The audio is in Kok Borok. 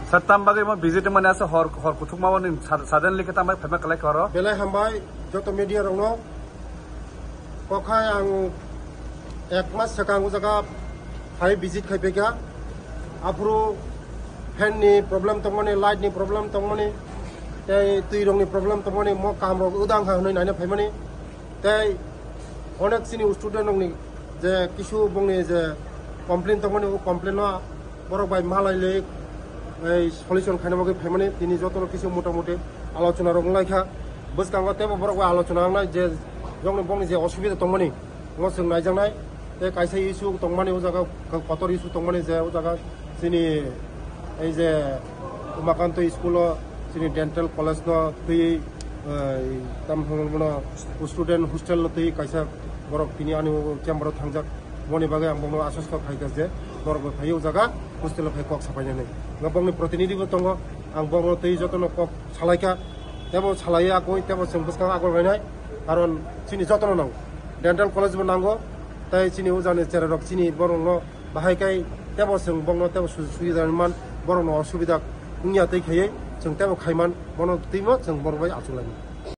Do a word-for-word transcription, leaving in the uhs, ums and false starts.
Sir, tam bagwi mo visit mane asa hor, hor kuthukma o ning sad-, suddenly khe tam bai phaima kalai khe oro? Belai hambai joto media rokno. Kokhai ang ek mas swkang o jaga phai visit khai phaikha. Aphuru fan ni problem tongmani, light ni problem tongmani, tei twi rokni problem tongmani, mo kam rok wdang kha hwnwi naina phaimani. Tei onek chini student rokni je kisu bongni je complain tongmani, o complain no borok bai malai le ei solution khaina bagwi phaimani, tini jotono kisu mota moti alochona rok wnglaikha. Bwskango teibo borok bai alochona wngnai je jongni bongni je osubida tongmani, omo chwng naijaknai. Tei kaisa issue tongmani, o jaga kotor issue tongmani je o jaga chini ei je Umakanto school o chini dental college no twi, eh, tam hwnwi bono student hostel no twi kaisa borok tini ani chamber o thangjak. Boni bagwi ang bono aswk khaikha je borok bai phai o jaga hostel o phai kok sapainani. Nga bongni protinidhi bo tongo, ang bono twi jotono kok salaikha, tebo salaiya koi, tebo chwng bwskang agor bainai, karon chini jotono nango, dental college bo nango, tei chini o jani cherai rok chini borok no bahai kai, tebo chwng bongno tebo su-, suida man, borok no osubida wngya tei khaiwi chwng tebo khaiman, bono twimo chwng borok bai achuk laimani.